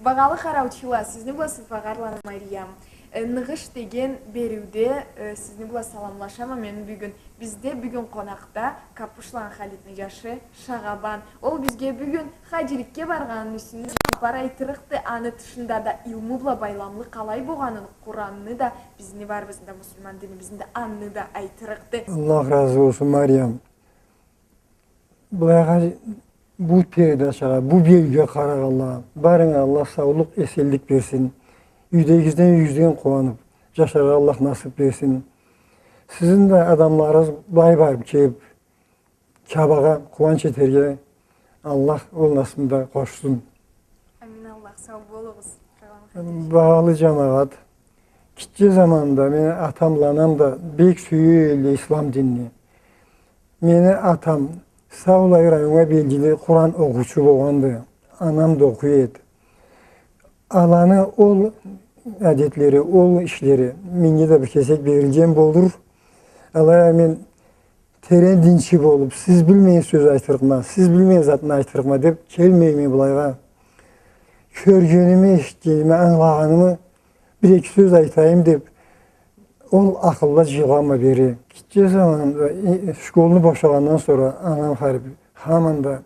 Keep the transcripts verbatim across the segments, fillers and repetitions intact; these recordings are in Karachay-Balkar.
Багъалы къараучула, сизни бла Сылфагъарланы Мариям. Э, Ныгъыш деген бериуде, э, сизни бла саламлашама мен бюгюн. Бизде бюгюн къонакъда Капушланы Халитни джашы Шагъабан. Ол бизге бюгюн хаджиликге баргъаныны юсюнден хапар айтырыкъды, аны тышында да илму бла байламлы къалай болгъанын, Къуранны да, бизни барыбызны да муслиман динибизни да, аны да айтырыкъды. Аллах разы болсун, Мариям. Былайгъа, бу передачагъа, бу бериуге къарагъанлагъа барыгъызгъа Аллах саулукъ, эсенлик берсин. Юйдегигизден, юйюгюзден къууанып джашаргъа Аллах насып берсин. Сизни да адамларыгъыз былай барып келип, Каабагъа къууанч этерге Аллах ол насыпны да къошсун. Амин Аллах, сау болугъуз, Къалам Хадижа. Багъалы джамагъат, гитче заманымда мени атам бла анам да бек сюе эдиле ислам динни. Мени атам Саулай районнга белгили Къуран окъуучу болгъанды. Анам да окъуй эди. Аланы ол адетлери, ол ишлери меннге да бир кесек берилген болур. Алай а мен терен динчи болуп, сиз билмеген сёз айтырыкъма, сиз билмеген затны айтырыкъма деп келмейме былайгъа. Кёргеними, эшитгеними, ангылагъанымы бир-эки сёз айтайым деп, ол акъылла джыйылгъанма бери. Гитче заманымда, э, школну бошагъандан сора анам харип, хаманда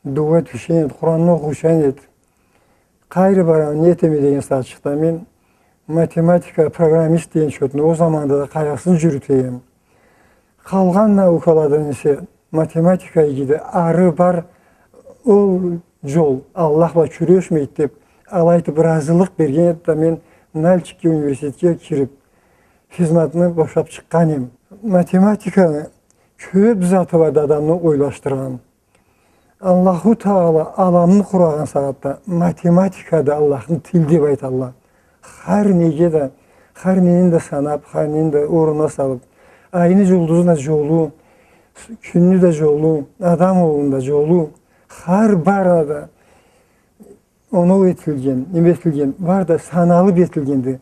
дуа этиучен эди, Къуранны окъуучан эди. Къайры барама, не этеме деген сагъатчыкъда мен математика, программист деген чотну ол заманда да къайгъысын джюрюте эдим. Къалгъан наукаладан эсе математика игиди, ары бар, ол джол Аллах бла кюрешмейди деп, алай айтып, разылыкъ берген эди да, мен Нальчикге университетге кирип, физматны бошап чыкъгъан эдим. Математиканы кёп заты барды адамны ойлашдыргъан. Аллаху Таала аламны къурагъан сагъатда математика да Аллахны тили деп айталла. Хар неге да, хар нени да санап, хар нени да орнуна салып, айны, джулдузну да джолу, кюнню да джолу, адам огълуну да джолу, хар барына да оноу этилген, неме этилген, бары да саналып этилгенди.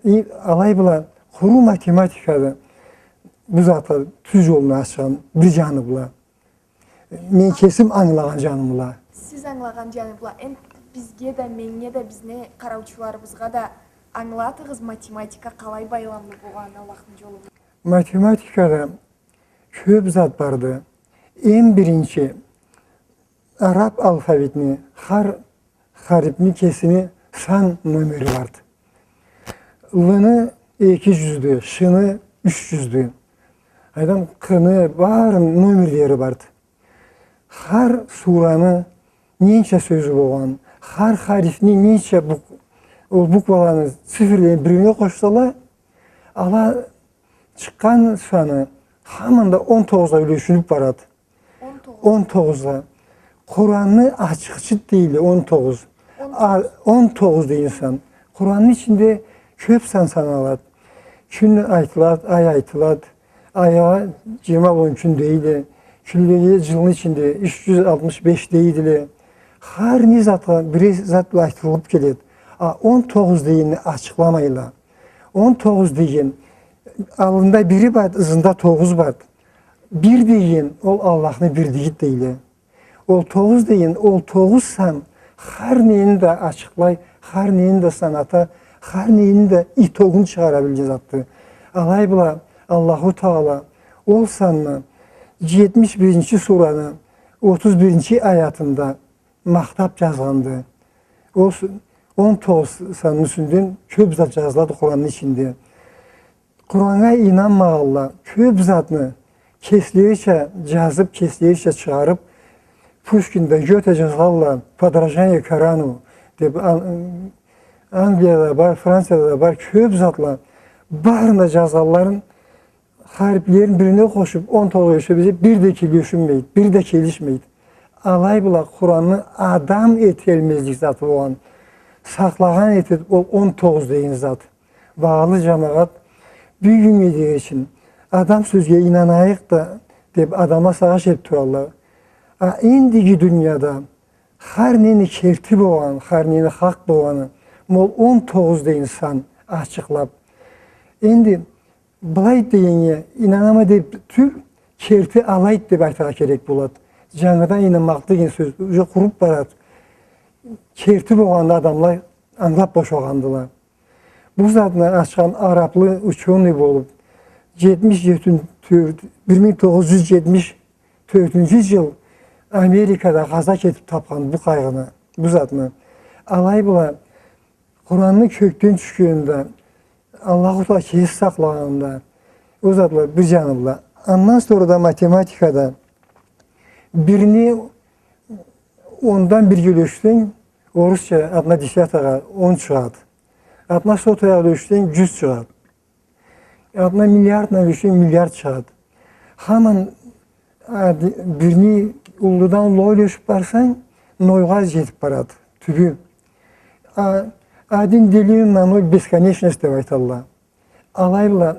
И алай бла къуру математикады бу затха тюз джолну ачхан бир джаны бла. Мен кесим ангылагъан джанымла. Сиз ангылагъан джаны бла, энди бизге да, меннге да, бизни къараучуларыбызгъа да ангылатыгъыз, математика къалай байламлы болгъанын Аллахны джолу бла. Математикада кёп зат барды. Эм биринчи, араб алфавитни хар харипни кесини сан номери барды. Л-ны эки джюздю, ш-ны юч джюздю. Айдам, к-ны барын номерлери барды. Хар сураны ненча сёзю болгъан, хар харифни ненча бук-, ол букваланы, цифрлени бирине къошсала, ала чыкъгъан саны хаманда он тогъузгъа юлешинип барады. Он тогъуз. Он тогъузгъа. Къуранны ачхычы дейле он тогъуз. Он тогъуз. А, он тогъуз деген сан. Къуранны ичинде кёп сан саналады. Кюн айтылады, ай айтылады. Айгъа джыйырма бла он кюн дейле. Кюнлеге джылны ичинде юч джюз алтмыш беш дейдиле. Хар не затха бир зат бла айтылып келеди. А он тогъуз дегенни ачыкъламайла. Он тогъуз деген аллында бири бар, ызында тогъуз бар. Бир деген, ол Аллахны бирлиги дейле. Ол тогъуз деген, ол тогъуз сан хар нени да ачыкълай, хар нени да саната, хар нени да итогун чыгъара билген затды. Алай бла Аллаху Таала ол санны джетмиш биринчи сураны отуз биринчи аятында махтап джазгъанды. Ол с-, он тогъуз санны юсюнден кёп зат джазылады Къуранны ичинде. Къураннга ийнанмагъанла кёп затны кеслерича джазып, кеслерича чыгъарып, Пушкин да, Гёте джазгъанла, «Подражание Корану» деп, Ан-, Англияда бар, Францияда да бар кёп затла, барын да джазгъанларын хариплерин бирине къошуп, он тогъуз эсе, бизге бир да келишмейди, бир да келишмейди. Алай бла Къуранны адам этелмезлик заты болгъан, сакълагъан этеди ол он тогъуз деген зат. Багъалы джамагъат, бюгюннге дери ичинде адам сёзге ийнанайыкъ да деп адамла сагъыш этип туралла. А эндиги дунияда хар нени керти болгъан, хар нени хакъ болгъаны, ма ол он тогъуз деген сан ачыкълап. Энди былай дегеннге ийнанама деп тюл, керти алайды деп айтыргъа керек болады. Джангыдан ийнанмакъ деген сёз уже къуруп барады. керти болгъанын адамла ангылаб бошагъандыла. Бу затны ачхан араблы учёный болуб, жетмиш жети, тёрт, бир минг тогъуз жюз жетмиш тёртюнчю жыл Америкада къаза кетиб табхан бу къайгъыны, бу затны. Алай бла Къуранны кёкден тюшгенинде, Аллаху Тагъала кеси сакълагъанында, ол затла бир жаны бла. Андан сора да математикада бирни ондан бирге ёлешсенг, орусча одна десятая он чыгъады. Одна сотая ёлешсенг, жюз чыгъады. Одна миллиардна ёлешсенг, миллиард чыгъады. Хаман, а, ди-, бирни уллудан уллугъа ёлешиб барсанг, нольгъа жетиб барады. Тюбю. А, один делённый на ноль бесконечность деб айталла. Алай бла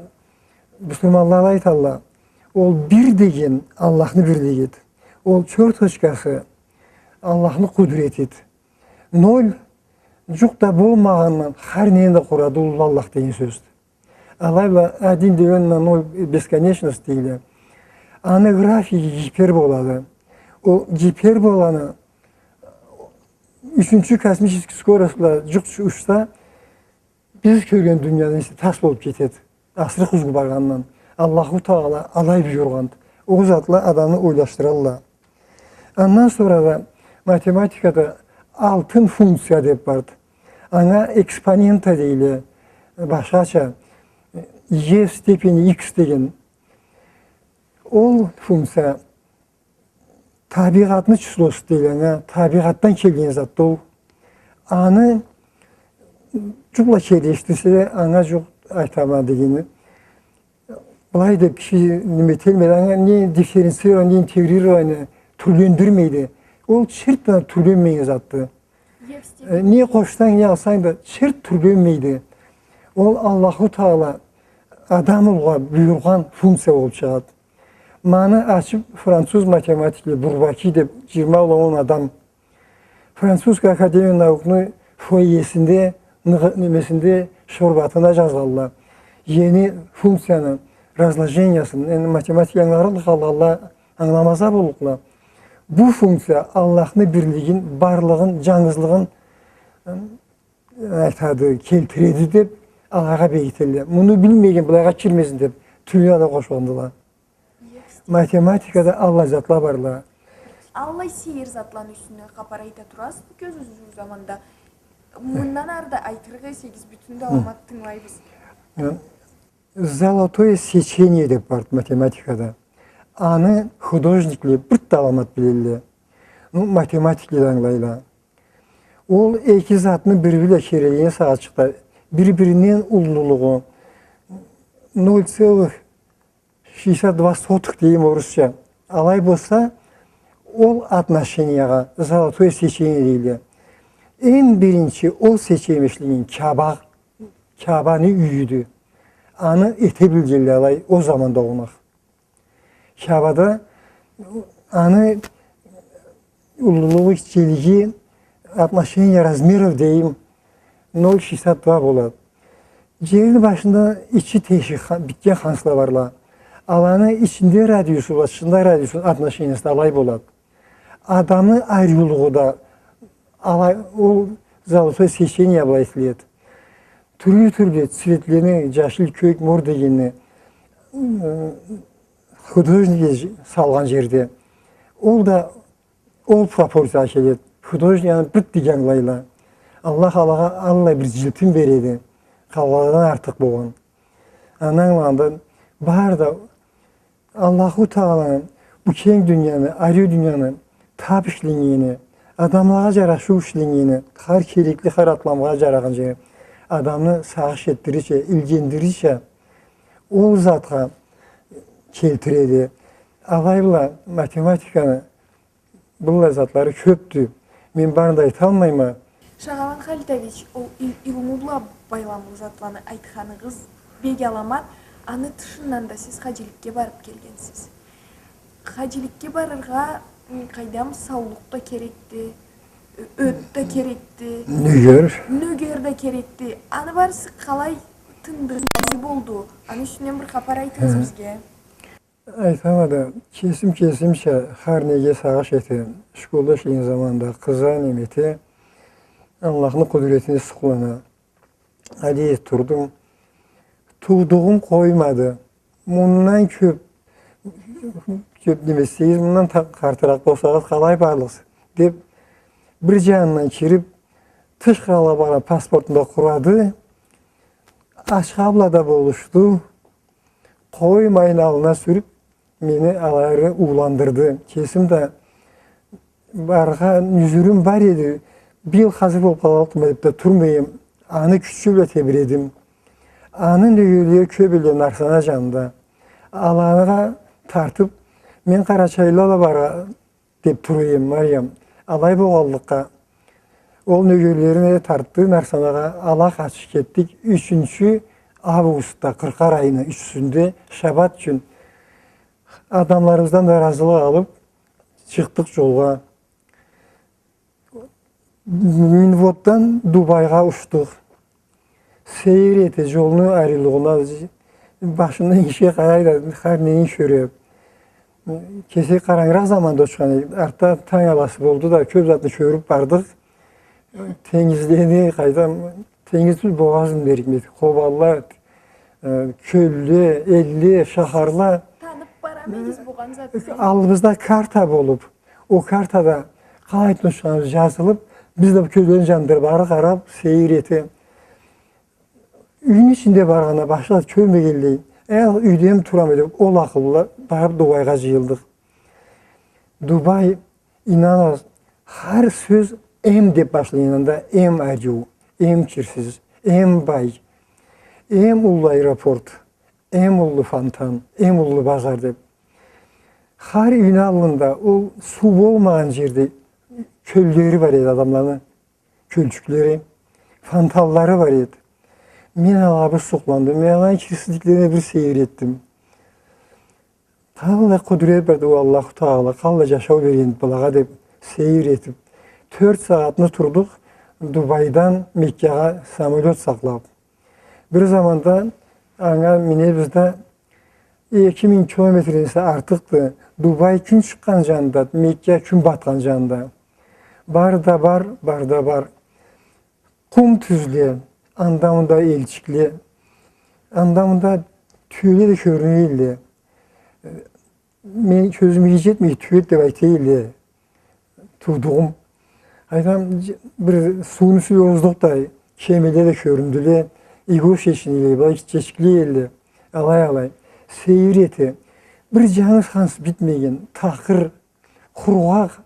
бусурманла айталла, ол бир деген Аллахны бирлигиди. Ол чёрточкасы Аллахны къудуретиди. Ноль жукъ да болмагъандан хар нени да къурады уллу Аллах деген сёздю. Алай бла один делённый на ноль бесконечность дейле. Аны графиги гиперболады. Ол гиперболаны ючюнчю космический скорость бла жукъ учса, биз кёрген дунияны эсе тас болуб кетеди. Асырыкъ узгъу баргъандан. Аллаху Тагъала алай буюргъанды. Ол затла адамны ойлашдыралла. Андан сора да математикада алтын функция деб барды. Анга экспонента дейле, башхача, e в степени икс деген. Ол функция табигъатны числосу дейле анга, табигъатдан келген затды ол. Аны жукъ бла келишдирсе, анга жукъ айтама дегени. Былай деб киши неме эталмайды, анга не дифференцирование, не интегрирование, тюрлендирмейди. Ол чырт да тюрленмеген затды. Э, не къошсанг, не алсанг да, чырт тюрленмейди. Ол Аллаху Тагъала адам улугъа буюргъан функция болуб чыгъады. Муну ачыб француз математикле Бурбаки деб, жыйырма уллу адам, Французская академия наукну фойесинде, ныгъы-, немесинде, шорбатына жазгъалла. Ени функцияны, разложениясын, энди математика ангыларыкъ къалгъалла, ангыламаз а боллукъла. Бу функция Аллахны бирлигин, барлыгъын, жангызлыгъын, э, айтады, келтиреди деб, алайгъа бегителле. Муну билмеген былайгъа кирмесин деб, тюбюне да къошхандыла. Математикада аллай затла барла. Аллай сейир затланы юсюне хапар айта турасыз, кёзюгюз жууукъ заманда. Мындан ары да айтырыкъ эсегиз, бютюн да аламат тынгылайбыз. Э, золотое сечение деб барды математикада. Аны художникле бир да аламат билелле. Ну, математикле да ангылайла. Ол эки затны бири бла керелеген сагъатчыкъда бир-биринден уллулугъу ноль целых шестьдесят два сотых дейим орусча. Алай болса, ол отношениягъа золотое сечение дейле. Эм биринчи ол сечениешлигин Каба, Кабаны юйюдю. Аны эте билгенле алай ол заманда къонакъ. Кабада аны уллулугъу, гитчелиги, отношение размеров дейим, ноль шестьдесят два болады. Жерни башында ичи тешик ха-, битген хансла барла. Аланы ичинде радиусу бла тышында радиусу отношениясы алай болады. Адамны ариулугъу да алай, ол золотое сечение бла этиледи. Тюрлю-тюрлю цветлени, жашил, кёк, мор дегенни, ы, художник салгъан жерде. Ол да ол пропорциягъа келеди. Художник аны бир да ангылайла. Аллах алагъа аллай бир жилтин береди. Къалгъанладан артыкъ болгъан. Андан ангылагъанда бары да Аллаху Тагъаланы бу кенг дунияны, ариу дунияны таб ишленнгени, адамлагъа жарашыу ишленнгени, хар керекли, хар адамгъа жарагъан жери, адамны сагъыш этдирирча, илгендирирча, ол затха келтиреди. Алай бла математиканы быллай затлары кёбдю. Мен барын да айталмайма. Шагъалан Халитович, ол ил-, илму бла байламлы затланы айтханыгъыз бек аламат. Аны тышындан да сиз хаджиликге барып келгенсиз. Хаджиликге барыргъа, м, къайдам, саулукъ да керекди, ё-, ёт да керекди. Нёгер. Нёгер да керекди. Аны барысы къалай тындырды, болду? Аны юсюнден бир хапар айтыгъыз бизге. Айтама да, кесим кесимча хар неге сагъыш эте, школда ишлеген заманда къыза неме эте, Аллахны къудуретине сукълана. Алай турдум. Туудугъум къоймады. Мындан кёп, кёп неме этсегиз, мындан та-, къартыракъ болсагъыз, къалай барлыкъсыз, деп, бир джанындан кирип, тыш къыралгъа баргъан паспортун да къурады. Ачха бла да болушду. Къоймайын аллына сюрюп, мени алай ары ууландырды. Кесим да барыргъа нюзюрюм бар эди. Бир хазыр болуп къалаллыкъма деп да турмайым. Аны кючю бла тебиредим. Аны нёгерлери кёп элле Нарсана джанында. Аланы да тартып, мен Къарачайла да барыргъа деп тура эдим, Мариям. Алай болгъанлыкъгъа, ол нёгерлерин да тартды Нарсанагъа, ала къачып кетдик. Ючюнчю августда, къыркъар айны ючюсюнде, шабат кюн адамларыбыздан да разылыкъ алып, чыкъдыкъ джолгъа. Минводдан Дубайгъа учдукъ. Сейир эте джолну ариулугъуна, башындан эшикге къарай да, хар нени кёре. Кеси къарангыракъ заманда учхан эдик. Артда танг аласы болду да, кёп затны кёрюп бардыкъ. Тенгизлени, къайдам, тенгиз тюл, богаздын дерикме, къобалла, э, кёлле, элле, шахарла. Танып барамыгъыз болгъан затны? Аллыбызда карта болуп, ол картада къалай учханыбыз джазылып, биз да бу кёзлерин джандырып, ары къарап, сейир эте. Юйню ичинде баргъанда башха кёрмегенлей, э, юйдеми турама деп, ол акъылла барып Дубайгъа джыйылдыкъ. Дубай, ийнанынг, хар сёз «М» деп башлайын анда, эм ариу, эм кирсиз, эм бай, эм уллу аэропорт, эм уллу фонтан, эм уллу базар деп. Хар юйню аллында ол суу болмагъан джерде кёллери бар эди адамланы. Кёлчюклери, фонтанлары бар эди. Мен алагъа бир сукъландым, мен аланы кирсизликлерине бир сейир этдим. Къаллай къудурет барды ол Аллаху Тагъала, къаллай джашау бергенди былагъа деп сейир этип, тёрт сагъатны турдукъ Дубайдан Меккагъа самолёт сакълап. Бир заманда анга минебиз да, эки минг километрден эсе артыкъды. Дубай кюн чыкъгъан джанында, Мекка кюн батхан джанында. Бар да бар, бар да бар. Къум тюзле, анда-мында элчикле, анда-мында тюеле да кёрюне элле. Мен кёзюме джетмей, тюет деп айта элле, туудугъум. Айтам, дж-, бир сууну юсюне оздукъ да, кемеле да кёрюндюле, игрушечныйле, былай гитчечикле элле, алай-алай. Сейир эте. Бир джангыз ханс битмеген, такъыр, къургъакъ.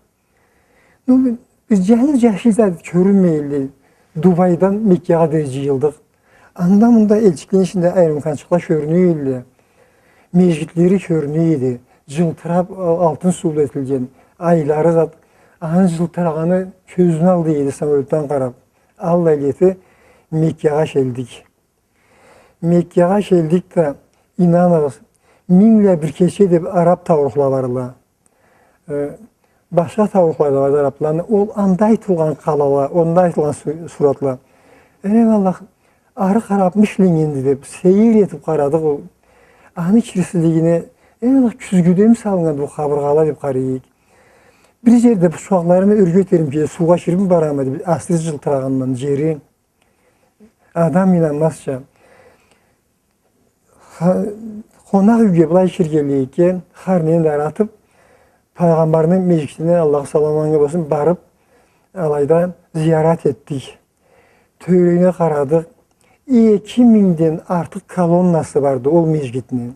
Ну, биз джангыз джашил зат кёрюнмей элле, Дубайдан Меккагъа дери джыйылдыкъ. Анда-мында элчиклени ичинде айрымкъанчыкъла кёрюне элле. Межгитлери кёрюне эди. Джылтырап, а-, алтын суу бла этилген. Айлары зат, аны джылтырагъаны кёзню алды эди самолётдан къарап. Аллай эте Меккагъа келдик. Меккагъа келдик да, ийнанынг, «Минг бла бир кече» деп араб таурухла барла. Э, башха таурухла да бар арабланы. Ол анда айтылгъан къалала, анда айтылгъан су-, суратла. Эне Аллах, ары къарап мышленнгенди деп, сейир этип къарадыкъ ол. Аны кирсизлигине, эне Аллах, кюзгюдеми салыннган бу къабыргъала деп къарайыкъ. Бир джерде бучхакъларымы ёрге этерим ки, суугъа кирип барама деп, асыры джылтырагъандан джери. Адам ийнанмазча. Ха-, къонакъ юйге былай киргенлей экен, хар нени да аратып, Пайгъамбарны межгитине, Аллахны саламы анга болсун, барып, алайда зиярат этдик. Тёгерине къарадыкъ. Эки мингден артыкъ колоннасы барды ол межгитни.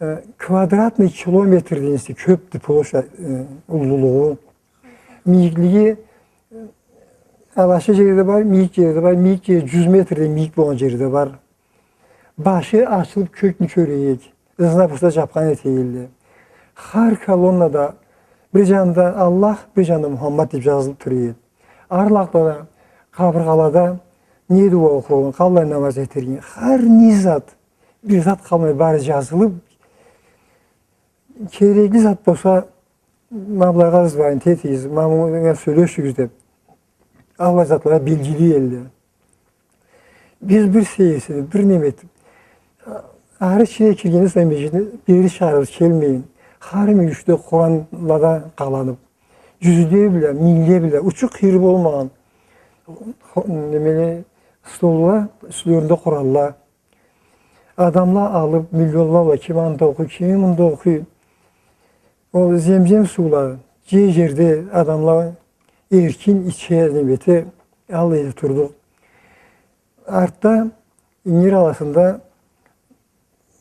Э, квадратный километрден эсе кёпдю площадь, э, уллулугъу. Мийиклиги, э, алаша джери да бар, мийик джери да бар, мийик джери джюз метрден мийик болгъан джери да бар. Башы ачылып кёкню кёре эди. Ызына-бусуна джапхан эте эдиле. Хар колоннада бир джанында Аллах, бир джанында Мухаммад деп джазылып тура эди. Арлакълада, къабыргъалада не дуа окъургъан, къаллай намаз этерген. Хар не зат, бир зат къалмай, бары джазылып, керекли зат болса, ма былайгъа звонить этигиз, ма мынга сёлешигиз деп, аллай затла белгили эдиле. Биз бир сейирсинип, бир неме этип, ары ичине киргенден сонг межгитни, бери чыгъарыбыз келмейин, хар мюйюшде Къуранла да къаланып, джюзле бла, мингле бла, учу-къыйыры болмагъан Хо-, немеле, столла, юслеринде къуралла. Адамла алып, миллионла бла, ким анда окъуй, ким мында окъуй. Ол земзем суула, джер-джерде адамла эркин иче, неме эте, алай да турдукъ. Артда Ингир аласында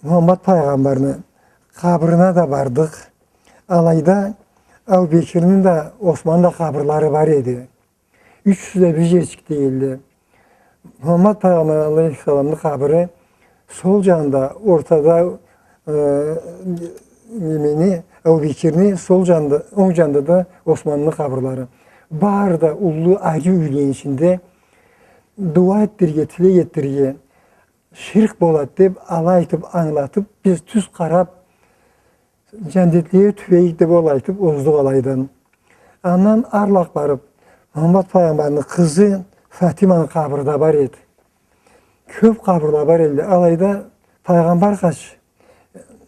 Мухаммад пайгъамбарны къабырына да бардыкъ. Алайда Абубекирни да, Османны да къабырлары бар эди. Ючюсю да бир джерчикде эдиле. Мухаммад пайгъамбар алейхиссаламны къабыры сол джанында, ортада, э, немени, Абубекирни, сол джанында, онг джанында да Османны къабырлары. Бары да уллу ариу юйлени ичинде дуа этдирирге, тилек этдирирге, ширк болад деб, алай айтыб, ангылатыб, биз тюз къараб, джандетлеге тюбейик деб, ол айтыб, оздукъ алайдан. Андан арлакъ барыб, Мухаммад пайгъамбарны къызы Фатиманы къабыры да бар эди. Кёб къабырла бар эди. Алайда пайгъамбар къач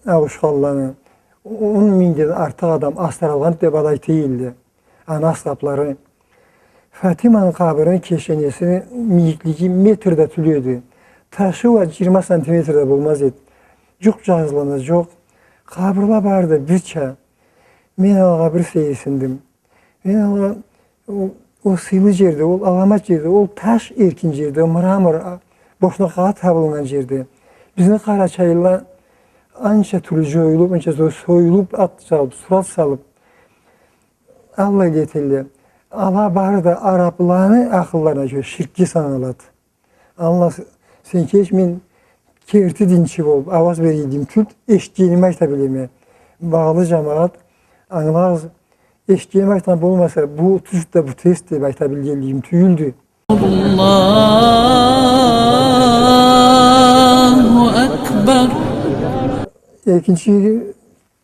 ауушханланы, он мингден артыкъ адам астыралгъан деб алай айталла. Аны асхаблары. Фатиманы къабырыны кешенеси мийиклиги метр да тюл эди. Ташы уа джыйырма сантиметр да болмаз эди. Джукъ джазылгъаны джокъ. Къабырла бары да бирча. Мен алагъа бир сейирсиндим. Мен алагъа, ол, ол сыйлы джерде, ол аламат джерде, ол таш эркин джерде, мрамор, а, бошнакъгъа табылгъан джерде. Бизни къарачайлыла анча тюрлю джоюлуб, анча зо-, союлуб, ат салыб, сурат салыб, аллай да этелле. Ала бары да арабланы акъылларына кёре ширкге саналады. Аллах, сен кеч, мен керти динчи болуб, ауаз берген тюлдюм, эшитгеними айта билеме. Багъалы джамагъат, ангылагъыз, эшитгеними айтхан болмаса, бу тюз да, бу терс деб айта билгенлигим тюйюлдю. Аллаху акбар. Экинчи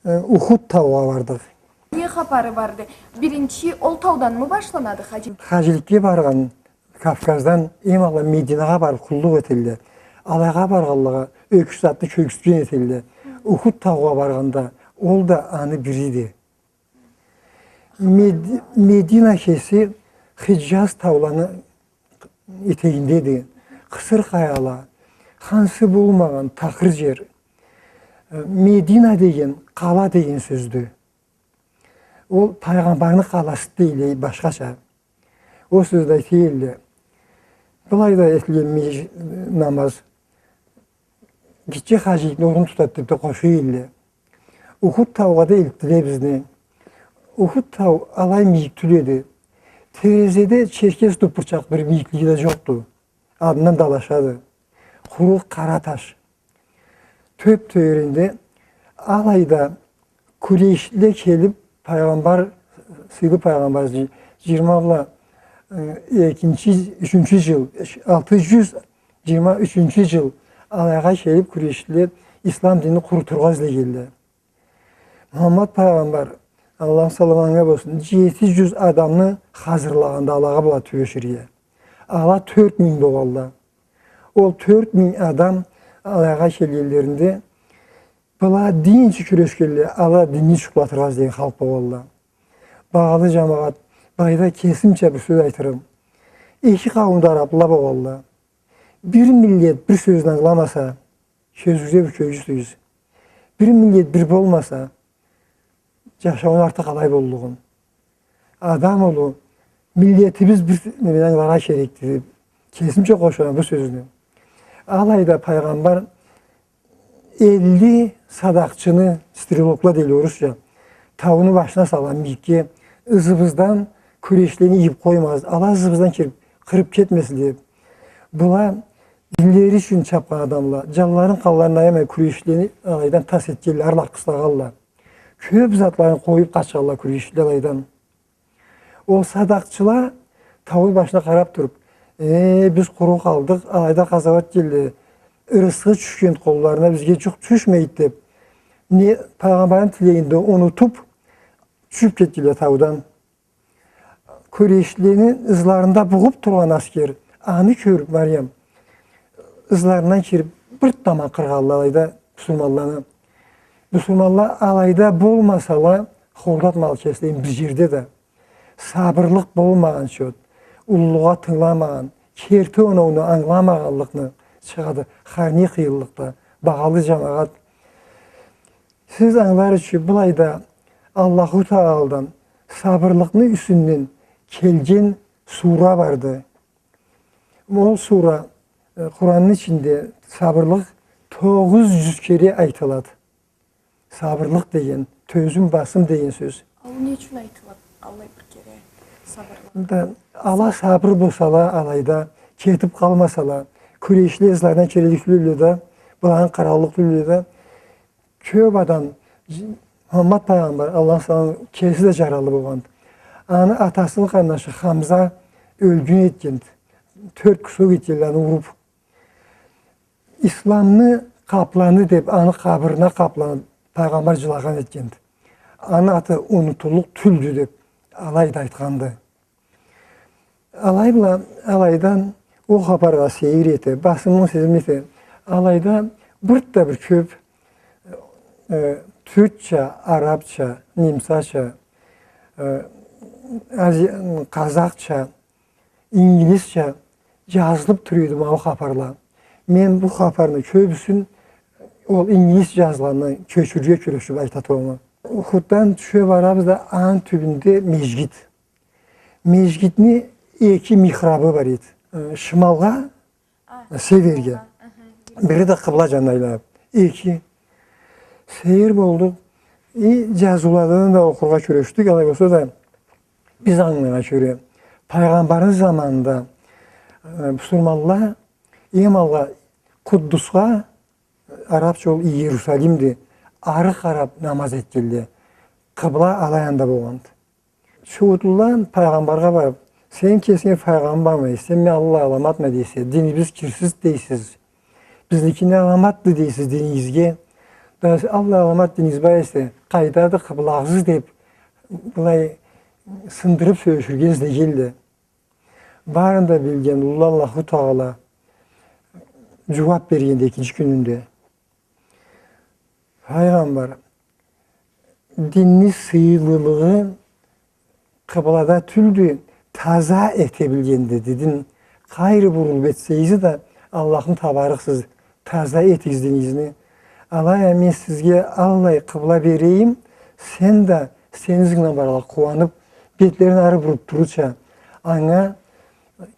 Э, Ухуд таугъа бардыкъ. Не хапары барды? Биринчи ол тауданмы башланады хаджилик? Хаджиликге баргъан Кавказдан эм алгъа Мединагъа барыб къуллукъ этелле. Алайгъа баргъанлагъа ёкюз атны кёргюзтген этелле. Ухуд таугъа баргъанда, ол да аны бириди. Мед-, Медина кеси Хиджаз тауланы этегиндеди. Къысыр къаяла, хансы болмагъан такъыр джер. Э, Медина деген къала деген сёздю. Ол Пайгъамбарны къаласы дейле башхача. Ол сёзде айталла. Былайда этилген меж-, намаз. Гитче хаджиликни орнун тутады деб да къошалла. Ухуд таугъа да элтдиле бизни. Ухуд тау алай мийик тюл эди. Терезеде черкес туппурчакъ бир мийиклиги да джокъду. Адындан да алашады. Къуру къара таш. Тёб-тёгерегинде алайда Курейшлиле келиб, Пайгъамбар, сыйлы Пайгъамбар, джи-, джыйырма бла, э, экинчи, ючюнчю джыл, алты джюз джыйырма ючюнчю джыл алайгъа келиб, курейшлиле ислам динни къурутургъа излегенле. Мухаммад Пайгъамбар, Аллахны саламы анга болсун, джети джюз адамны хазырлагъанды алагъа бла тюбеширге. Ала тёрт минг болгъанла. Ол тёрт минг адам алайгъа келгенлеринде, была дин ючюн кюрешгенле, ала динни джукълатыргъа излеген халкъ болгъанла. Багъалы джамагъат, былайда кесимча бир сёз айтырым. Эки къауумда арабла болгъанла. Бир миллет бир сёзню ангыламаса, кёзюгюзге бир кёргюзтюгюз. Бир миллет бир болмаса, джашауну арты къалай боллугъун. Адам улу, миллетибиз бир немени ангыларгъа керекди деб, кесимча къошама бу сёзню. Алайда Пайгъамбар элли садакъчыны, стрелокла дейле орусча, тауну башына салгъан мийикге, ызыбыздан кюрешлени ийиб къоймагъыз, ала ызыбыздан кириб, къырыб кетмесин деб. Была динлери ючюн чабхан адамла, джанларын, къанларын аямай кюрешлени алайдан тас этгенле, арлакъ къыслагъанла. Кёб затларын къоюб къачханла кюрешлиле алайдан. Ол садакъчыла тауну башына къараб туруб, э, биз къуру къалдыкъ, алайда къазауат келди, ырысхы тюшгенди къолларына, бизге джукъ тюшмейди деб, не Пайгъамбарны тилегин да унутуб, тюшюб кетдиле таудан. Кюрешлени ызларында бугъуб тургъан аскер, аны кёрюб, Мариям, ызларындан кириб, бырт даман къыргъанла алайда бусурманланы. Бусурманла алайда болмасала, хорлатмагъанла кеслерин бир джерде да. Сабырлыкъ болмагъан чот. уллугъа тынгыламагъан, керти оноуну ангыламагъанлыкъны чыгъады, хар не къыйынлыкъда, багъалы джамагъат. Сиз ангылар ючюн, былайда Аллаху Тааладан сабырлыкъны юсюнден келген сура барды. Ол сура, э, Къуранны ичинде сабырлыкъ тогъуз джюз кере айтылады. Сабырлыкъ деген, тёзюм, басым деген сёз. Ол не ючюн айтылады аллай бир кере сабырлыкъ? Да, ала сабыр болсала, алайда кетиб къалмасала, Къурейшлиле ызларындан келлик тюлдюле да, быланы къараллыкъ тюлдюле да, кёб адам, Мухаммад пайгъамбар, Аллахны саламы, кеси да джаралы болгъанды. Аны атасыны къарнашы Хамза ёлгюн этгенди. Тёрт кусок этгенле аны уруб. Исламны къапланы деб, аны къабырына къапланыб, пайгъамбар джылагъан этгенди. Аны аты унутуллукъ тюлдю деб, алайда айтханды. Алай бла, алайдан ол хапаргъа сейир эте, басымын сезме эте. Алайда бир да бир кёб, э, тюркча, арабча, немцача, э, ази-, къазахча, ингилизча джазылыб тура эди ма ол хапарла. Мен бу хапарны кёбюсюн ол ингилизча джазылгъандан кёчюрюрге кюрешиб айта турама. Ухуддан тюше барабыз да, аны тюбюнде межгит. Межгитни эки михрабы бар эди. Э, шималгъа, северге. Бири да къыбла джанына айланыб. Эки. Сейир болдукъ. И джазыуладан да окъургъа кюрешдик, алай болса да биз ангылагъаннга кёре, пайгъамбарны заманында, э, муслиманла эм алгъа Къуддусха, арабча ол Иерусалимди, ары къараб намаз этгенле. Къыбла алай анда болгъанды. Чууутлула пайгъамбаргъа барыб, сен кесинг пайгъамбармы эсе, сен аллай аламатмы дейсе, динибиз кирсиз дейсиз. Бизники не аламатды дейсиз динигизге. Да аллай аламат динигиз бар эсе, къайдады къыблагъыз деб, былай сындырыб сёлеширге излегенле. Барын да билген уллу Аллаху Тагъала джууаб бергенди экинчи кюнюнде. Файгъамбар, динни сыйлылыгъы къыблада тюлдю, таза эте билгенди, дедим. Къайры бурулуб этсегиз да, Аллахны табарыкъсыз, таза этигиз динигизни. Алай а мен сизге аллай къыбла берейим, сен да, сени ызынгдан баргъанла къууаныб, бетлерин ары буруб турурча, анга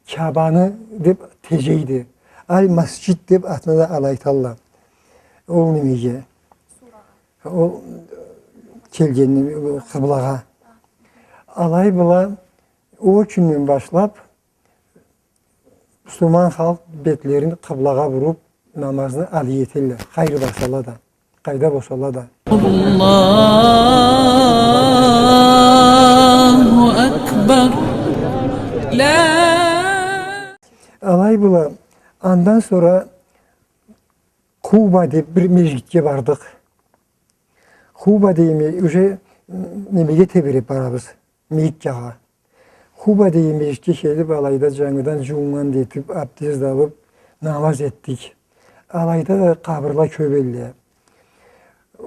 Кябаны деб теджейди. Аль-Масджид деб атына да алай айталла. Ол немеге, ол келгенни, къыблагъа. Алай бла ол кюнден башлаб муслиман халкъ бетлерин къыблагъа буруб, намазны алай этелле, къайры барсала да, къайда болсала да. Аллаху акбар. Ла. Алай бла, андан сора Къуба деб бир межгитге бардыкъ. Къуба деген ме-, уже немеге тебиреб барабыз, Меккагъа. Къуба деген межгитге келиб, алайда джангыдан джуууннган да этиб, абдез да алыб, намаз этдик. Алайда да къабырла кёб элле.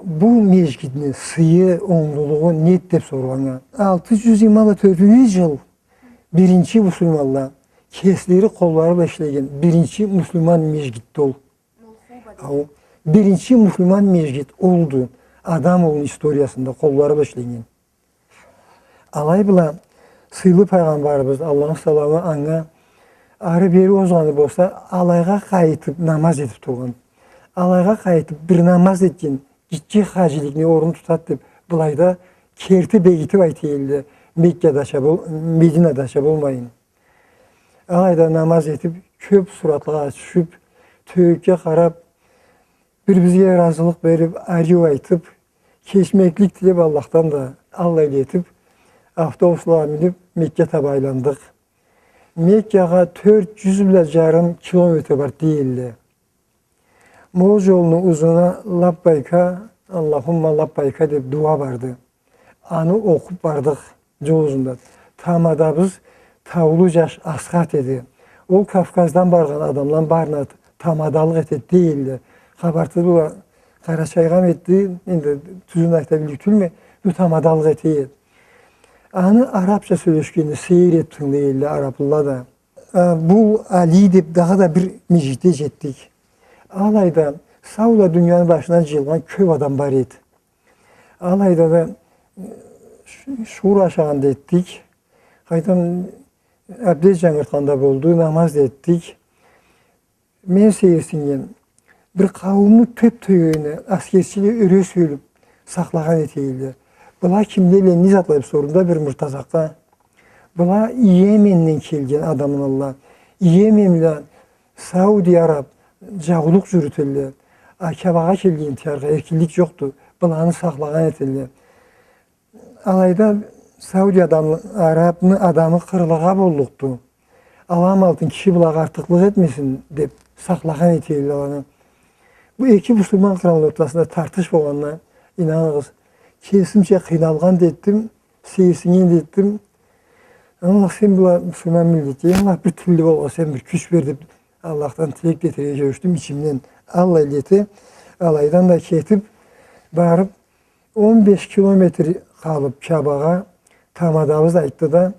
Бу межгитни сыйы, онглулугъу неди деб соргъаннга, алты джюз джыйырма тёртюнчю джыл биринчи муслиманла кеслери къоллары бла ишлеген биринчи муслиман межгитди ол. Ау, биринчи муслиман межгит олду. Адам улуну историясында къоллары бла ишленнген. Алай бла, сыйлы Пайгъамбарыбыз, Аллахны саламы анга, ары-бери озгъаны болса, алайгъа къайтыб намаз этиб тургъан. Алайгъа къайтыб бир намаз этген гитче хаджиликни орнун тутад деб, былайда керти бегитиб айта элле, Меккадача бол-, Мединадача болмайын. Алайда намаз этиб, кёб суратлагъа тюшюб, тёгерекге къараб, бир-бирибизге разылыкъ бериб, ариу айтыб, кечмеклик тилеб Аллахдан да, аллай этиб, автобуслагъа миниб, Мекка таба айландыкъ. Меккагъа тёрт джюз бла джарым километр бар дей элле. Ма ол джолну узунуна «Лаббайка, Аллахумма лаббайка» деб дуа барды. Аны окъуб бардыкъ джол узунда. Тамадабыз таулу джаш Асхат эди. Ол Кавказдан баргъан адамланы барына тамадалыкъ этеди дей элле. Къабартыды бла, къарачайгъа этди, энди тюзюн айта билиу тюлме, бу тамадалыкъ эте эди. Аны арабча сёлешгенин сейир этип тынгылай элле араблыла да. Э, бу Али деп дагъыда бир межгитге джетдик. Алайда саула дунияны башына джыйылгъан кёп адам бар эди. Алайда да, э, ш-, шуур ашагъан да этдик. Къайтадан абдез джангыртхан да болду, намаз да этдик. Мен сейирсиннгеним, бир къауумну тёп-тёгерине аскерчиле ёре сюелип сакълагъан эте элле. Была кимле, не затла деп сордум да бир муртазакъгъа. Была Йеменден келген адамла. Йемен бла Сауди Араб джаулукъ джюрюте элле. А Кябагъа келген тыяргъа эркинлик джокъду. Быланы сакълагъан эте элле. Алайда Сауди адам, Арабны адамы къырылыргъа боллукъду. Алам алтын киши былагъа артыкълыкъ этмесин деп сакълагъан эте элле аланы. Бу эки бусурман къыралны ортасында тартыш болгъанда, ийнаныгъыз, кесимча къыйналгъан да этдим, сейирсиннген да этдим. Аллах, сен была бусурман миллетге, Аллах, бир тилли болгъа сен бир кюч бер деп Аллахдан тилек да этерге кюрешдим ичимден. Аллай да эте, алайдан да кетип барып, он беш километр къалып Кябагъа, тамадабыз айтды да,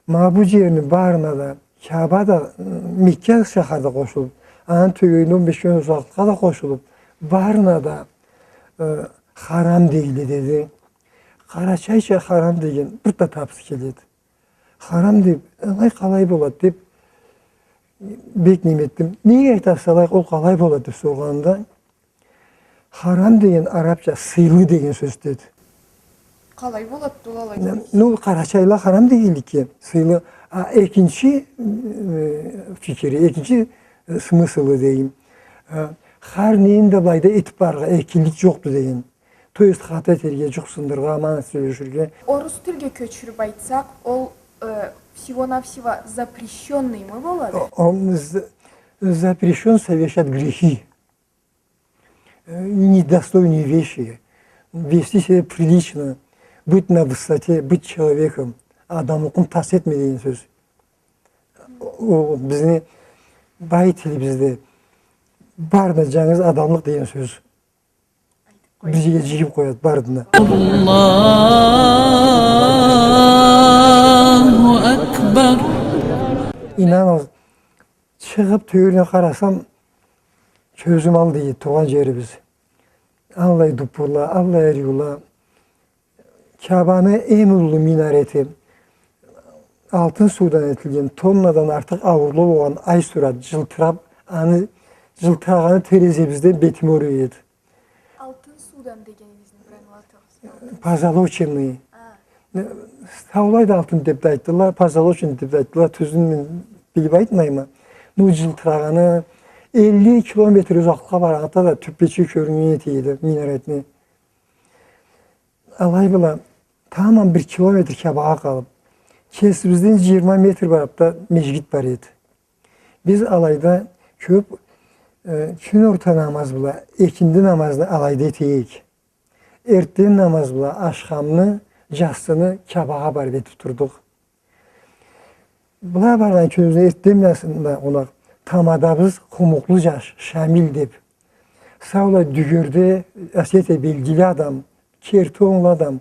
ма бу джерни барына да, Кяба да, м, Мекке шахарда къошулуп, аны тёгерегинде он беш километр узакълыкъгъа да къошулуп, барына да, э, харам дейле, деди. Къарачайча харам деген бир да табыс келеди. Харам деп, алай къалай болады деп, бек неме этдим. Неге айтасыз алай, ол къалай болады деп соргъанымда, харам деген арабча сыйлы деген сёз деди. Къалай болады ол алай? Ну, къарачайла харам дегенликге сыйлы. А экинчи, э, фикири, экинчи, э, смыслы дейим. Э, хар нени да былайда этип барыргъа эркинлик джокъду деген. То есть хата этерге, джукъ сындырыргъа, аман сёлеширге. Орус тилге кёчюрюп айтсакъ, ол, э, всего-навсего запрещённыймы болады? О, о, з-, запрещён совершать грехи. Э, недостойные вещи. Вести себя прилично, быть на высоте, быть человеком. Адамлыкъны тас этме деген сёз. Ол бизни бай тилибизде бар да джангыз адамлыкъ деген сёз. Бизге джыйып къояды барын да. Аллаху акбар. Ийнаныгъыз, чыгъып тёгерине къарасам, кёзюм алай эди туугъан джерибиз. Аллай дуппурла, аллай ариула. Кябаны эм уллу минарети, алтын суудан этилген, тоннадан артыкъ ауурлугъу болгъан ай сурат, джылтырап, аны джылтырагъаны терезебизден бетиме ура эди. Алтын суудан дегенигизни бир ангылатыгъыз. Позолоченный. А. Э, саулай да алтын деп да айтдыла, позолоченный деп да айтдыла, тюзюн мен билип айтмайма. Ну, джылтырагъаны, элли километр узакълыкъгъа баргъанда да тюппечи кёрюнген эте эди минаретни. Алай бла, тамам бир километр Кябагъа къалып, кесибизден джыйырма метр баракъда межгит бар эди. Биз алайда кёп, э, кюн орта намаз бла экинди намазны алайда этейик. Эртден намаз бла ашхамны, джассыны Кябагъа барып этип турдукъ. Былай баргъан кюнюбюзде эртден бла къонакъ тамадабыз, къумукълу джаш, Шамил деп. Саулай Дюгерде, Осетия, белгили адам, керти онглу адам.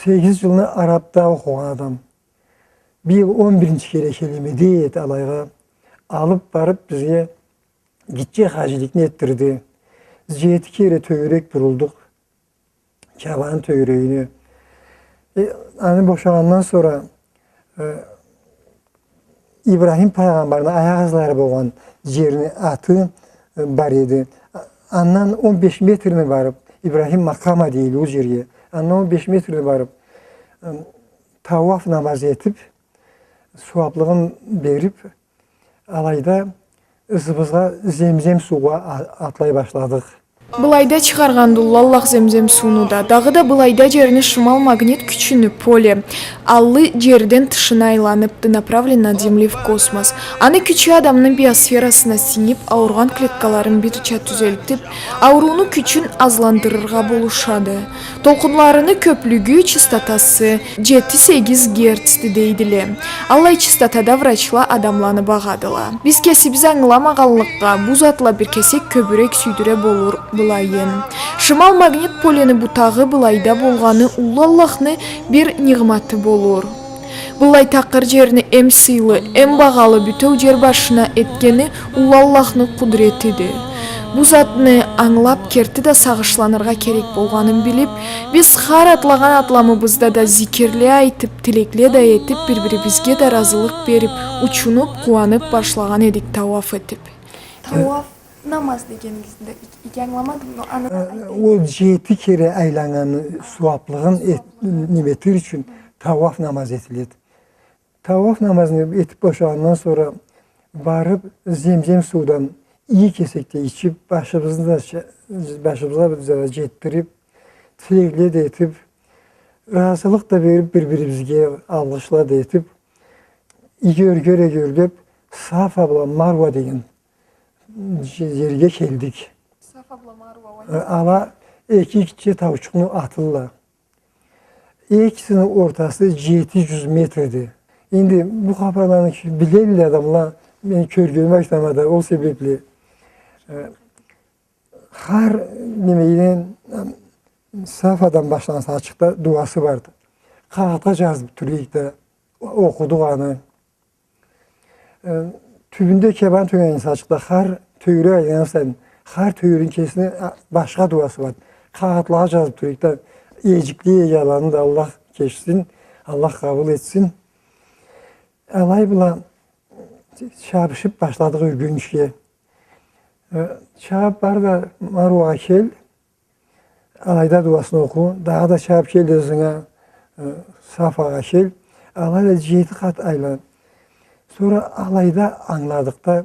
Сегиз джылны Арабда окъугъан адам. Быйыл он биринчи кере келеме дей эди алайгъа. Алып барып бизге гитче хаджиликни этдирди. Джети кере тёгерек бурулдукъ. Кябаны тёгерегине. Э, аны бошагъандан сора, э, Ибрахим пайгъамбарны аякъ ызлары болгъан джерни аты, э, бар эди. А-, андан он беш метрни барып, Ибрахим макъама дейле ол джерге. Андан он беш метрни барып, э, тауаф намаз этип, сууаплыгъын берип, алайда ызыбызгъа Земзем суугъа а-, атлай башладыкъ. Былайда чыгъаргъандыла Аллах Земзем сууну да. Дагъыда былайда джерни шимал магнит кючюню, поле, аллы джерден тышына айланыпды, направленный от Земли в космос. Аны кючю адамны биосферасына сингип, ауругъан клеткаларын бирча тюзелтип, аурууну кючюн азландырыргъа болушады. Толкъунларыны кёплюгю, чыстотасы джети-сегиз герцди дейдиле. Аллай чыстотада врачла адамланы багъадыла. Биз кесибиз ангыламагъанлыкъгъа, бу затла бир кесек кёбюрек сюйдюре болур. Былайын. Шимал магнит полени бутагъы былайда болгъаны уллу Аллахны бир нигъматы болур. Былай такъыр джерни эм сыйлы, эм багъалы бютеу джер башына этгени уллу Аллахны къудретиди. Бу затны ангылап, керти да сагъышланыргъа керек болгъанын билип, биз хар атлагъан атламыбызда да зикирле айтып, тилекле да этип, бир-бирибизге да разылыкъ берип, учунуп, къууанып башлагъан эдик тауаф этип. Тауаф намаз дегенигизни да ик-, иги ангыламадым, но аны да айтайым. Ол джети кере айланнганы сууаплыгъын эт-, неме этир ючюн тауаф намаз этиледи. Тауаф намазны этип бошагъандан сора барып, земзем суудан иги кесекде ичип, башыбызны да ча-, башыбызгъа да джетдирип, тилекле да этип, разылыкъ да берип, бир-бирибизге алгъышла да этип, иги ёрге ёрлеп, Сафа бла Маруа деген джерге келдик. Сафа бла Маруа, ала эки гитче таучукъну атылла. Экисини ортасы джети джюз метрди. Энди бу хапарланы билелле адамла, мен кёргеним айтама да, ол себепли, э, хар немеден, э, Сафадан башланса ачыкъда дуасы барды. Къагъытха джазып тура эдик да, окъудукъ аны. Э, тюбюнде кебан тёнгенинг сачыкъда хар тёгерек айланырсанг, хар тёгерегин кесини, а, башха дуасы бар. Къагъытлагъа джазып тура эдик да, эджикле эдик аланы да, Аллах кечсин, Аллах къабыл этсин. Алай бла чабышып башладыкъ ёрге ёнюшге. Э, чабып бар да Маруагъа кел, алайда дуасын окъу, дагъыда чабып кел да ызынга, э, Сафагъа кел. Алайда джети къат айлан. Сора алайда ангыладыкъ да,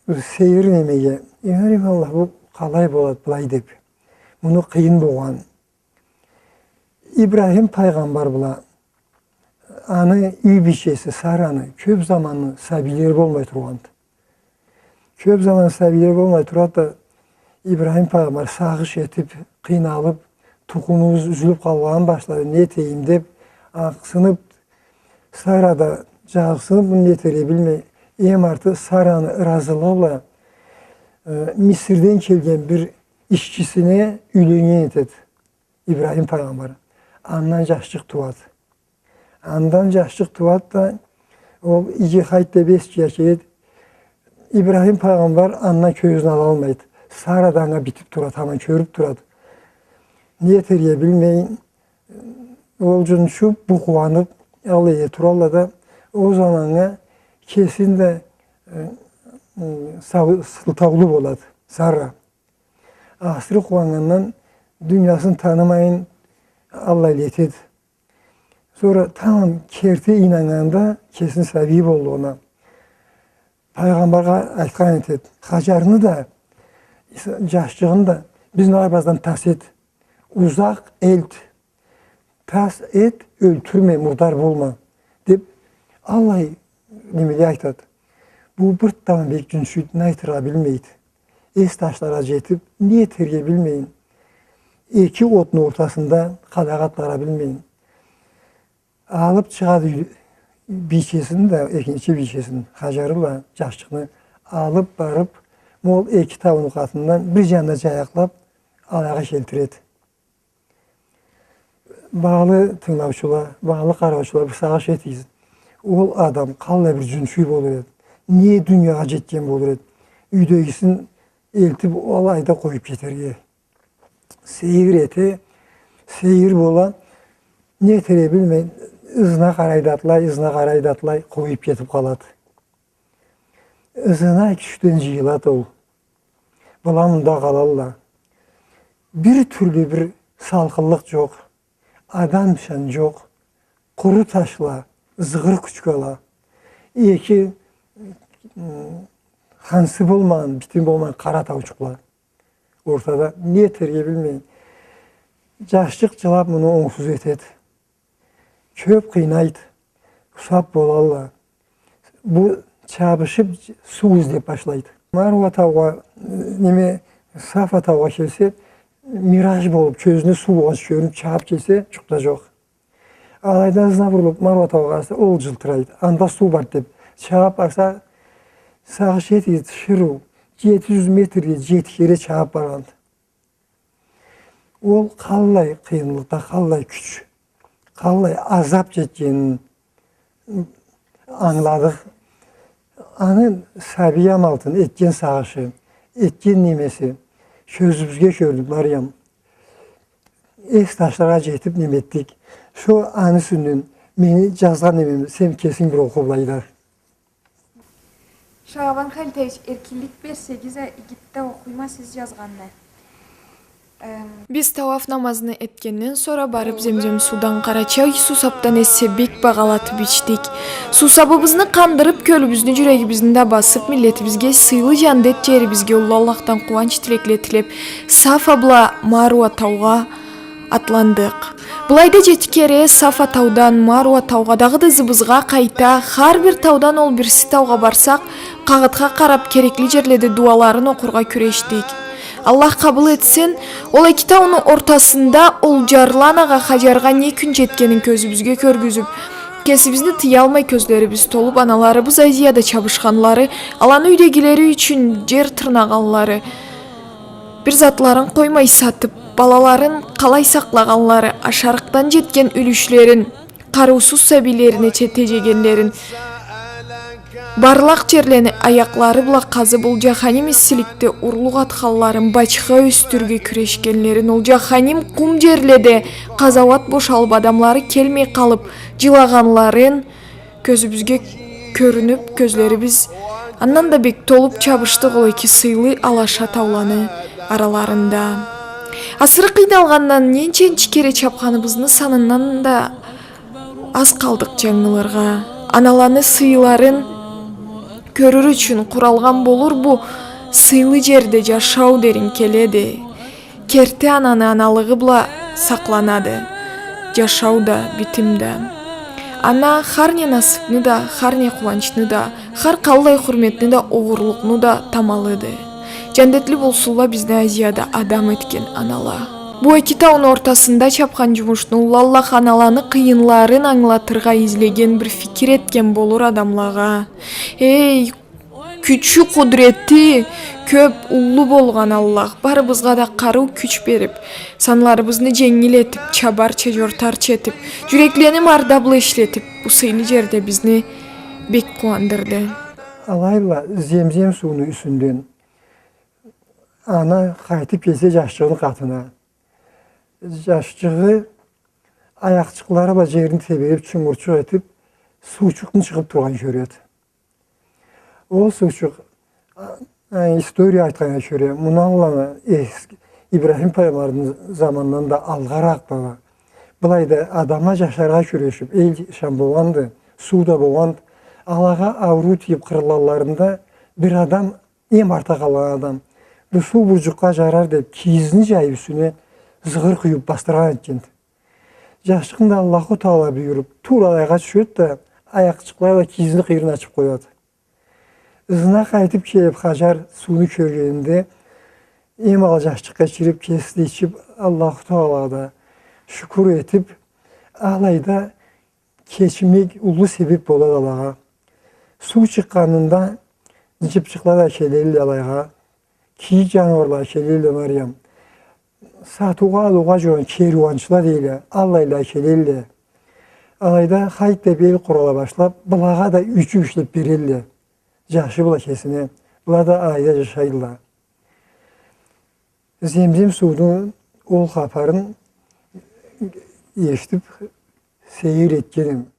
бир сейир немеге, «Я Аллах, бу къалай болады былай?» деп. Муну къыйын болгъан. Ибрахим пайгъамбар бла аны юй бийчеси Сараны кёп заманны сабийлери болмай тургъанды. Кёп заман сабийлери болмай турады да, Ибрахим пайгъамбар сагъыш этип, къыйналып, тукъумубуз юзюлюп къалгъанын башлады, не этейим деп, акъсынып, Сара да джазыкъсынып, муну не этерге билмей, эм арты Сараны ыразылыгъы бла, э, Мисирден келген бир ишчисине юйленнген этеди Ибрахим пайгъамбар. Андан джашчыкъ тууады. Андан джашчыкъ тууады да, ол иги хайт деп эсчи ача эди. Ибрахим пайгъамбар андан кёзюн алалмайды. Сара да анга битип турады, аман кёрюп турады. Не этерге билмейин, ол джунчуп, бу къууанып, алай эте туралла да, ол заманнга кесин да, э, э, сау-, сылтаулу болады Сара. Асыры къууаннгандан, дуниясын танымайын, аллай этеди. Сора тамам керти ийнаннганда кесини сабий боллугъуна, пайгъамбаргъа айтхан этеди: «Хаджарны да, джашчыгъыны да бизни арабыздан тас эт, узакъ элт, тас эт, ёлтюрме, мурдар болма», — деп, аллай немеле айтады. Бу бир тамам бек джунчуйду, не айтыргъа билмейди. Эс ташларгъа джетип, не этерге билмейин, эки отну ортасында къалай къатылыргъа билмейин, алып чыгъады бийчесин да, экинчи бийчесин, Хаджары бла джашчыкъны алып барып, ол эки тауну къатындан бир джанына джаякълап, алайгъа келтиреди. Багъалы тынгылаучула, багъалы къараучула, бир сагъыш этигиз. Ол адам къаллай бир джунчуй болур эди. Не дуниягъа джетген болур эди. Юйдегисин элтип, алайда къоюп кетерге. Сейир эте, сейир бола, не этерге билмей, ызына къарай да атлай, ызына къарай да атлай, къоюп кетип къалады. Ызына кючден джыйылады ол. Была мында къалалла. Бир тюрлю бир салкъынлыкъ джокъ. Адам нышан джокъ. Къуру ташла, зыгъыр кучкала. Эки, м, хансы болмагъан, битим болмагъан къара таучукъла. Ортада не этерге билмей. Джашчыкъ джылап муну онгсуз этеди. Кёп къыйнайды. Усап болалла. Бу чабышып суу излеп башлайды. Маруа таугъа, неме, Сафа таугъа келсе, мираж болуп, кёзюне суу болгъанча кёрюнюп чабып келсе, джукъда джокъ. Алайдан ызына бурулуп, Маруа таугъа къараса, ол джылтырайды. Анда суу бар деп, чабып барса, сагъыш этигиз, тиширыу, Джети джюз метрге джети кере чабыб баргъанды. Ол къаллай къыйынлыкъда, къаллай кюч, къаллай азаб чекгенин ангыладыкъ. Аны сабий амалтын этген сагъышы, этген немеси кёзюбюзге кёрюнюб, Мариям. Эс ташлагъа джетиб неме этдик. Шо аны юсюнден мени джазгъан немеми сен кесинг бир окъу былайда. Шагъабан Халитович, эркинлик берсегиз а, игиди да окъуйма сиз джазгъанны. Эм. Биз тауаф намазны этгенден сора барыб Земзем суудан, къарачай суусабдан эсе бек багъалатыб ичдик. Суусабыбызны къандырыб, кёлюбюзню, джюрегибизни да басыб, миллетибизге, сыйлы джандет джерибизге уллу Аллахдан къууанч тилекле тилеб, Сафа бла Маруа таугъа атландыкъ. Былайда джети кере Сафа таудан Маруа таугъа, дагъыда ызыбызгъа къайта, хар бир таудан ол бириси таугъа барсакъ, къагъытха къараб, керекли джерледе дуаларын окъургъа кюрешдик. Аллах къабыл этсин, ол эки тауну ортасында ол джарлы анагъа, Хаджаргъа не кюн джетгенин кёзюбюзге кёргюзюб, кесибизни тыялмай кёзлерибиз толуб, аналарыбыз Азияда чабышханлары, аланы юйдегилери ючюн джер тырнагъанлары, бир затларын къоймай сатыб, балаларын къалай сакълагъанлары, ашарыкъдан джетген юлюшлерин, къарыусуз сабийлерине че-, теджегенлерин, барлакъ джерлени аякълары бла къазыб, ол джаханим иссиликде урлукъ атханларын, бачха ёсдюрюрге кюрешгенлерин, ол джаханим къум джерледе къазауат бошалыб, адамлары келмей къалыб, джылагъанларын, кёзюбюзге кёрюнюб, кёзлерибиз андан да бек толуб чабышдыкъ ол эки сыйлы алаша тауланы араларында. Асыры къыйналгъандан, ненча-ненча кере чабханыбызны санындан да аз къалдыкъ джангылыргъа. Аналаны сыйларын кёрюр ючюн къуралгъан болур бу сыйлы джерде джашау деринг келеди. Керти ананы аналыгъы бла сакъланады джашау да, битим да. Ана хар не насыбны да, хар не къууанчны да, хар къаллай хурметни да, огъурлукъну да тамалыды. Джандетли болсунла бизни Азияда адам этген анала. Бу эки тауну ортасында чабхан джумушну уллу Аллах аналаны къыйынларын ангылатыргъа излеген, бир фикир этген болур адамлагъа. Эй, кючю, къудрети кёб, уллу болгъан Аллах, барыбызгъа да къарыу, кюч бериб, санларыбызны дженгил этиб, чабарча, джортарча этиб, джюреклени мардабла ишлетиб, бу сыйлы джерде бизни бек къууандырды. Алайла Земзем сууну юсюнден ана къайтыб келсе джашчыгъыны къатына, джашчыгъы аякъчыкълары бла джерни тебериб, чунгурчукъ этиб, суучукъну чыгъыб тургъанын кёреди. Ол суучукъ, а, а, история айтханнга кёре, мындан эски, Ибрахим пайгъамбарны заманындан да алгъаракъ бла, былайда адамла джашаргъа кюрешиб, эл шам болгъанды, суу да болгъанды. Алагъа ауруу тийиб къырылгъанларында бир адам, эм артда къалгъан адам, бу суу бир джукъгъа джарар деб, кийизни джайыб юсюне зыгъыр къуюб бастыргъан этгенди. Джашчыкъны да Аллаху Тагъала буюруб, туура алайгъа тюшеди да, аякъчыкълары бла кийизни къыйырын ачыб къояды. Ызына къайтыб келиб, Хаджар сууну кёргенинде, эм алгъа джашчыкъгъа ичириб, кеси да ичиб, Аллаху Тагъалагъа да шукур этиб, алайда кечмек уллу себеб болады алагъа. Суу чыкъгъанында джыбчыкъла да келелле алайгъа. Кийик джаныуарла келелле, Мариям. Сатыугъа, алыугъа джюрюген керуанчыла дейле, аллайла келелле. Алайда хайт деб эл къурала башлаб, былагъа да ючюк ишлеб берелле. Джашы бла кесине. Была да алайда джашайла. Земзем сууну ол хапарын эшитиб, сейир этгеним.